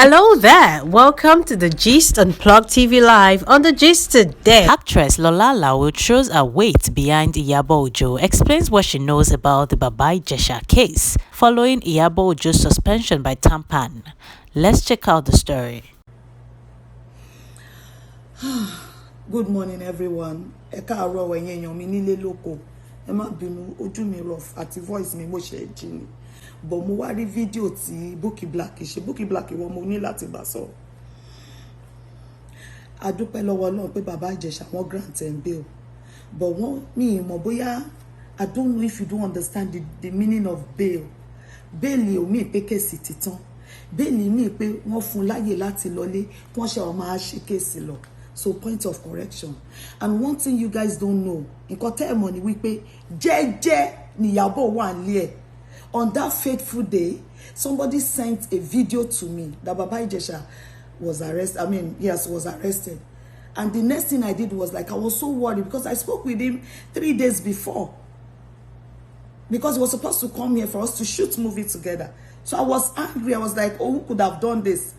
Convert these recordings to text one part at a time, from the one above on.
Hello there. Welcome to the Gist Unplugged TV Live. On the Gist today, actress Lola Alao throws her weight behind Iyabo Ojo, explains what she knows about the Baba Ijesha case following Iyabo Ojo's suspension by Tampan. Let's check out the story. Good morning, everyone. Ẹ káàárọ̀ ẹ̀yin èèyàn mi nílé lóko. Ẹ má bínú, ojú mi rough àti voice mi, mo ṣe jí ni. But mo wá rí fídíò tí Bukky Black ṣe. Bukky Black, ìwọ mo ní láti bá sọ̀rọ̀. A dúpẹ́ lọ́wọ́ Ọlọ́run pé Bàbá Ìjẹ̀ṣà, wọ́n grant ẹ̀ bail. But wọ́n mi ì mọ̀ bóyá, I don't know if you don't understand the meaning of bail. Bail ò mean pé case ti tán. Bail mean pé wọ́n fún láyè láti lọlé, kí wọ́n ṣe àwọn máa ṣe case lọ. So, point of correction. And one thing you guys don't know, nǹkan tẹ́ ẹ̀ mọ̀ ni wípé jẹ́jẹ́ ni Ìyábọ̀ wà nílé ẹ̀. On that fateful day, somebody sent a video to me that Baba Ijesha was arrested. I mean, yes, was arrested. And the next thing I did was like, I was so worried because I spoke with him 3 days before. Because he was supposed to come here for us to shoot movie together. So I was angry. I was like, "Oh, who could have done this?"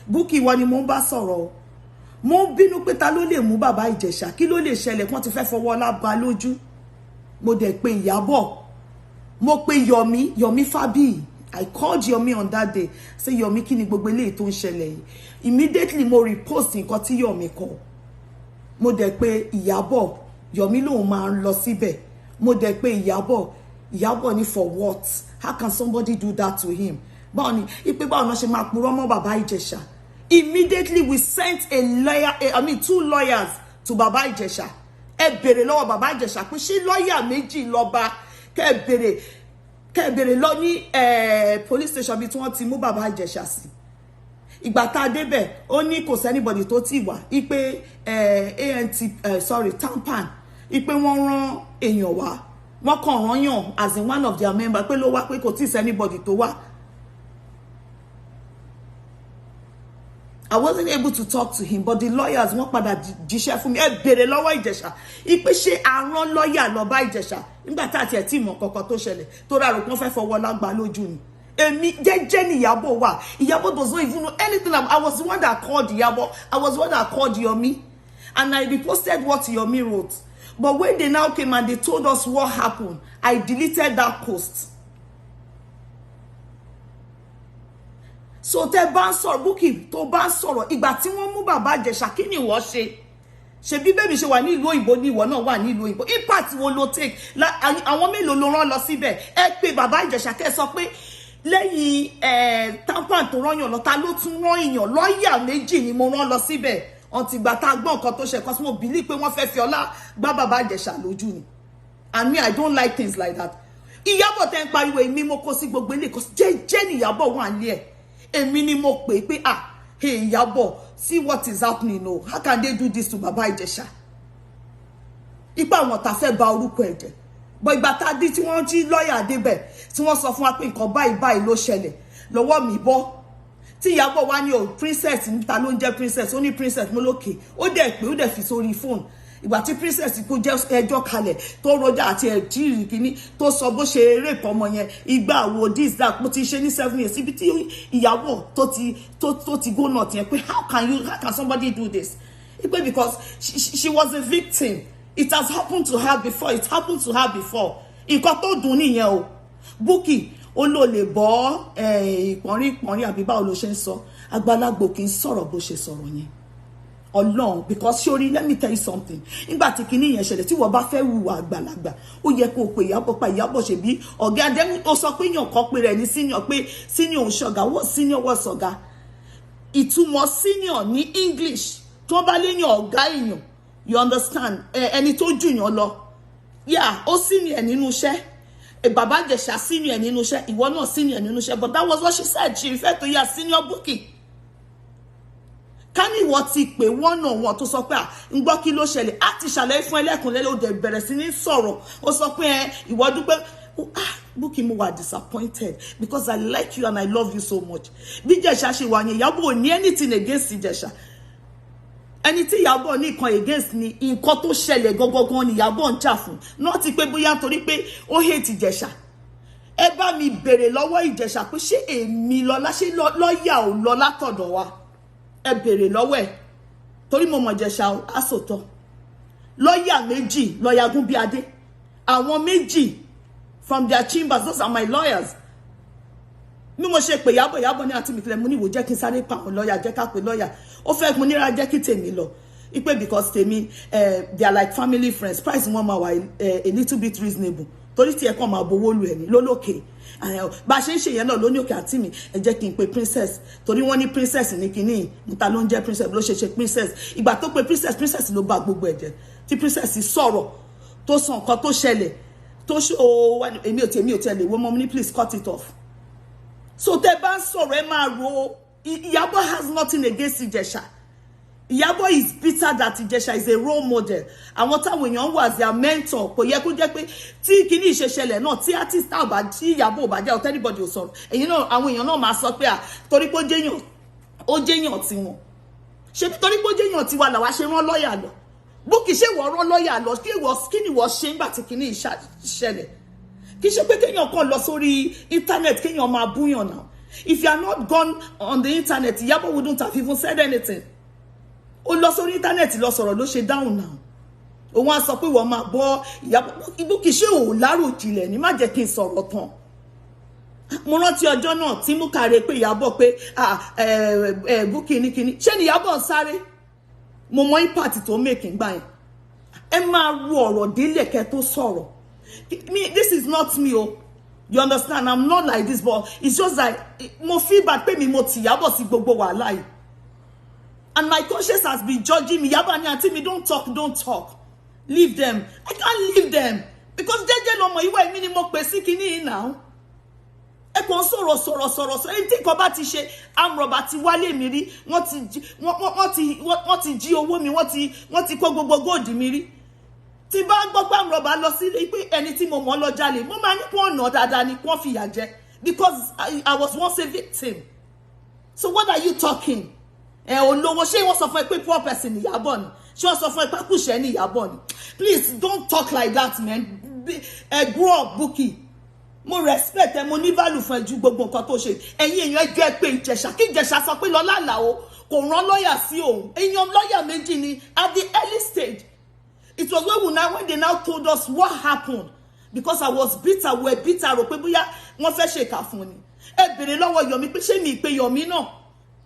Bukky, ìwọ ni mo ń bá sọ̀rọ̀ o. Mo ń bínú pé ta ló lè mú Bàbá Ìjẹ̀ṣà? Kí ló lè ṣẹlẹ̀ kí wọ́n ti fẹ́ fọwọ́ ọlá ba lójú? Mo dẹ̀ pe Ìyábọ̀. Mo pe Yomi, Yomi Fabiyi. I called Yomi on that day. Say, "Yomi, kí ni gbogbo eléyìí tó ń ṣẹlẹ̀ yìí?" Immediately mo repost nǹkan tí Yomi kọ. Mo dẹ̀ pe Ìyábọ̀. Yomi lòun máa ń lọ síbẹ̀. Mo dẹ̀ pe Ìyábọ̀. Ìyábọ̀ ní, "For what? How can somebody do that to him?" Báwo ni ipe báwo náà ṣe máa purọ́ mọ́ Bàbá Ìjẹ̀ṣà? Immediately we sent a lawyer, I mean, two lawyers to Bàbá Ìjẹ̀ṣà. Ẹ béèrè lọ́wọ́ Bàbá Ìjẹ̀ṣà pé ṣé lọ́ọ̀yà méjì lọ bá? Kẹ́ ẹ béèrè lọ ní police station bí tí wọ́n ti mú Bàbá Ìjẹ̀ṣà sí. Ìgbà tá a débẹ̀, ó ní kò sí anybody tó ti wà, ipe ant sorry, Tampan, ipe wọ́n rán èèyàn wá, wọ́n kàn rán yàn as in one of their members pé ló wá, pé kò tí ì sí anybody tó wá. I wasn't able to talk to him, but the lawyers, wọ́n padà jíṣẹ́ fún mi. Ẹ béèrè lọ́wọ́ Ìjẹ̀ṣà ipe ṣé àrán lọ́ọ̀yà lọ bá Ìjẹ̀ṣà nígbà tá àti ẹ̀ tí mọ̀ kankan tó ṣẹlẹ̀, tó rà rò pé wọ́n fẹ́ fọwọ́ lágbá lójú ni. Èmi jẹ́jẹ́ ni Ìyábọ̀ wà. Ìyábọ̀ does not even know anything. I was the one that called Ìyábọ̀. I was the one that called Yomi, and I reposted what Yomi wrote. But when they now came and they told us what happened, I deleted that post. So tẹ́ bá ń sọ̀rọ̀, Bukky, tó bá ń sọ̀rọ̀ ìgbà tí wọ́n mú Bàbá Ìjẹ̀ṣà, kí ni ìwọ ṣe? Ṣe bí bẹ́ẹ̀ mi ṣe wà ní ìlú òyìnbó ní ìwọ náà wà ní ìlú òyìnbó. Impact wo ló take? Àwọn mélòó ló rán lọ síbẹ̀? Ẹ pé Bàbá Ìjẹ̀ṣà, kẹ́ ẹ sọ pé lẹ́yìn Tampan tó rán yàn lọ, ta ló tún rán èèyàn? Lọ́ọ̀yà méjì ni mo rán lọ síbẹ̀. Ọ̀n ti gbà tá a gbọ́ nǹkan tó ṣe kan sí, mo believe pé wọ́n fẹ́ fi ọlá gbá Bàbá Ìjẹ̀ṣà lójú ni. And me, I don't like things like that. Ìyábọ̀ tẹ́ ń pariwo, èmi mo kó sí gbogbo ilé kan. Jẹ́jẹ́ ni Ìyábọ̀ wà nílé ẹ̀. Èmi ni mo pè pé, "Ah, hey Ìyábọ̀, see what is happening o. How can they do this to Baba Ìjẹ̀ṣà?" Ipa àwọn tá fẹ́ bà orúkọ ẹ̀ jẹ́. But ìgbà tá a dé, tí wọ́n jí lọ́ọ̀yà débẹ̀, tí wọ́n sọ fún wa pé nǹkan báyìí báyìí ló ṣẹlẹ̀, lọ́wọ́ mi bọ́. Tí Ìyábọ̀ wá ní o Princess, níta ló ń jẹ́ Princess? Ó ní Princess. Mo lókè, ó dẹ̀ pé ó dẹ̀ fi sórí fóònù. Ìgbà tí Princess kó jẹ́ ẹjọ́ kalẹ̀, tó rọjà àti ẹ̀jìrì kínní, tó sọ bó ṣe rape ọmọ yẹn, ìgbà wo, this, that, mo ti ṣe ní 7 years, ibi tí Ìyábọ̀ tó ti go nuts yẹn pé how can somebody do this? Ipe because she was a victim. It has happened to her before. It happened to her before. Nǹkan tó dùn nìyẹn o. Bukky, ó ló lè bọ́ ìpọ́nrí ìpọ́nrí, àbí báwo ló ṣe ń sọ? Àgbàlagbò kì í sọ̀rọ̀ bó ṣe sọ̀rọ̀ yẹn. Ọlọ́run, because sori, let me tell you something. Nígbà tí kinní yẹn ṣẹlẹ̀, tí wọ́n bá fẹ́ hùwà àgbàlagbà, ó yẹ kó o pe Ìyábọ̀ pa Ìyábọ̀ ṣe bí ọ̀gá adẹ́mú. Ó sọ pé yàn kan pé rẹ̀ ní senior, pé senior òun ṣọ̀gá. Wọ́n senior, wọ́n ṣọ̀gá. Ìtumọ̀ senior ní English, tó bá léyàn ọ̀gá èèyàn, you understand, ẹni tó jù yàn lọ. Yeah, ó senior nínú iṣẹ́. Bàbá Ìjẹ̀ṣà senior nínú iṣẹ́, ìwọ náà senior nínú iṣẹ́. But that was what she said. She referred to you as Senior Bukky. Ká ní ìwọ ti pè wọ́n náà, wọn tó sọ pé à ń gbọ́ kí ló ṣẹlẹ̀, á ti ṣàlàyé fún ẹlẹ́kùnlẹ́lẹ́. Ó dẹ̀ bẹ̀rẹ̀ sí ní sọ̀rọ̀, ó sọ pé ẹ ìwọ dúpẹ́. Ah, Bukky, mo wà disappointed because I like you and I love you so much. Bí Ìjẹ̀ṣà ṣe wà yẹn, Ìyábọ̀ ò ní anything against Ìjẹ̀ṣà. Ẹni tí Ìyábọ̀ ní nǹkan against ni nǹkan tó ṣẹlẹ̀ gangan ni Ìyábọ̀ ń jà fún, not ti pé bóyá torí pé ó hate Ìjẹ̀ṣà. Ẹ bá mi béèrè lọ́wọ́ Ìjẹ̀ṣà pé ṣé èmi Lọ́lá, ṣé lọ́ọ̀yà ò lọ látọ̀dọ̀ wa? Ẹ béèrè lọ́wọ́ ẹ̀, torí mo mọ̀ Ìjẹ̀ṣà àsòtọ́. Lọ́ọ̀yà méjì, lọ́ọ̀yà Gúnbíadé, àwọn méjì from their chambers, those are my lawyers. Bí mo ṣe pè Ìyábọ̀, Ìyábọ̀ ní àti mìtìlẹ̀, mo ní ìwò jẹ́ kí n sáré pa àwọn lọ́ọ̀yà, jẹ́ ká pè lọ́ọ̀yà. Ó fẹ́ mo níra jẹ́ kí tèmi lọ ipe because tèmi, they are like family friends, price wọn máa wà a little bit reasonable, torí tí ẹ kàn máa bowó lu ẹni lólókè. Bá a ṣe ń ṣe yẹn náà lóní òkè àti mi, ẹ jẹ́ kí n pe Princess, torí wọ́n ní Princess ní kinní níta ló ń jẹ́ Princess ló ṣe ṣe Princess. Ìgbà tó pe Princess, Princess ló bà gbogbo ẹ̀ jẹ́. Tí Princess sọ̀rọ̀, tó sọ nǹkan tó ṣẹlẹ̀, tó ṣe o, èmi ò tẹ̀lé wo mọ́ ní, please cut it off. So tẹ́ bá ń sọ̀rọ̀, ẹ máa ro. Ìyábọ̀ has nothing against Ìjẹ̀ṣà. Ìyábọ̀ is bitter that Ìjẹ̀ṣà is a role model. Àwọn táwọn èèyàn wà as their mentor, kò yẹ kó jẹ́ pé tí kinní ìṣẹ̀ṣẹlẹ̀ náà, tí artist náà bá, tí Ìyábọ̀ ò bá jẹ́, anybody ò sọ̀rọ̀, èyí náà àwọn èèyàn náà máa sọ pé à torí pé ó jẹ́yàn tiwọn. Ṣe torí pé ó jẹ́yàn tiwa làwa ṣe rán lọ́ọ̀yà lọ? Bukky, ṣé ìwọ rán lọ́ọ̀yà lọ? Kí ni ìwọ ṣe ńgbà tí kinní ìṣẹ̀lẹ̀? Kì í ṣe pé kéèyàn kàn lọ sórí internet, kéèyàn máa búyàn náà. If you are not gone on the internet, Ìyábọ̀ wouldn't have even said anything. Ó lọ sórí internet lọ sọ̀rọ̀ ló ṣe dáhùn náà. Òun á sọ pé wọ́n máa bọ́ Ìyábọ̀. Bukky, ṣé ò láròjinlẹ̀ ní? Má jẹ́ kí n sọ̀rọ̀ tán. Mo rántí ọjọ́ náà tí mú kàre pé Ìyábọ̀ pé Bukky ní kíní, ṣé ni Ìyábọ̀ ń sáré. Mo mọ impact tó make ngbà yẹn. Ẹ máa ru ọ̀rọ̀ délẹ̀ kẹ́ tó sọ̀rọ̀. Me, this is not me o, you understand? I'm not like this, but it's just like mo feel bad pé mi mo tì Ìyábọ̀ sí gbogbo wàhálà yìí, and my conscience has been judging me. Ìyábọ̀ ni àǹtí mi, don't talk, don't talk, leave them. I can't leave them because jẹ́jẹ́ lọmọ ìwà èmi ni mo pè sí kinní yìí now. Ẹ kàn sọ̀rọ̀ sọ̀rọ̀ sọ̀rọ̀ sọ̀rọ̀. Ẹni tí nǹkan bá ti ṣe, amrọ̀bà ti wálé mi rí, wọ́n ti jí owó mi, wọ́n ti kó gbogbo gold mi rí. Tí bá gbọ́ pé amrọ̀bà lọ sílé pé ẹni tí mo mọ̀ lọ jalè, mo máa ní kó ọ̀nà dáadáa ni kó fìyà jẹ, because I was once a victim. So what are you talking? Ẹ olówó, ṣé wọ́n sọ fún ẹ pé poor person ní Ìyábọ̀ ni? Ṣé wọ́n sọ fún ẹ pé kùsẹ́ ní Ìyábọ̀ ni? Please don't talk like that, man. Ẹ grow up, Bukky. Mo respect ẹ, mo ní value fún ẹ ju gbogbo nǹkan tó ṣe. Ẹ̀yin èèyàn, ẹjọ́ ẹ pé Ìjẹ̀ṣà, kí Ìjẹ̀ṣà sọ pé Lọ́lá Àlàó kò rán lọ́ọ̀yà sí òun. Èèyàn lọ́ọ̀yà méjì ni at the early stage. It was when they now told us what happened, because I was bitter, we were bitter, rò pé bóyá wọ́n fẹ́ ṣèkà fún ni. Ẹ béèrè lọ́wọ́ Yomi pé ṣé mi ìpè Yomi náà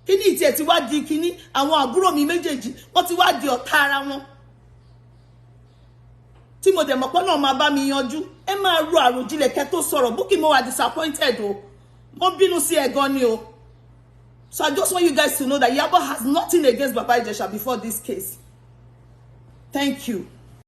kíní ìtì ẹ̀ ti wá di kíní. Àwọn àbúrò mi méjèèjì, wọ́n ti wá di ọ̀tá ara wọn, tí mo dẹ̀ mọ̀ pé náà máa bá mi yanjú. Ẹ máa ro àròjinlẹ̀ kẹ́ tó sọ̀rọ̀. Bukky, mo wà disappointed o, mo bínú sí ẹ gan ni o. So I just want you guys to know that Iyabo has nothing against Baba Ijesha before this case. Thank you.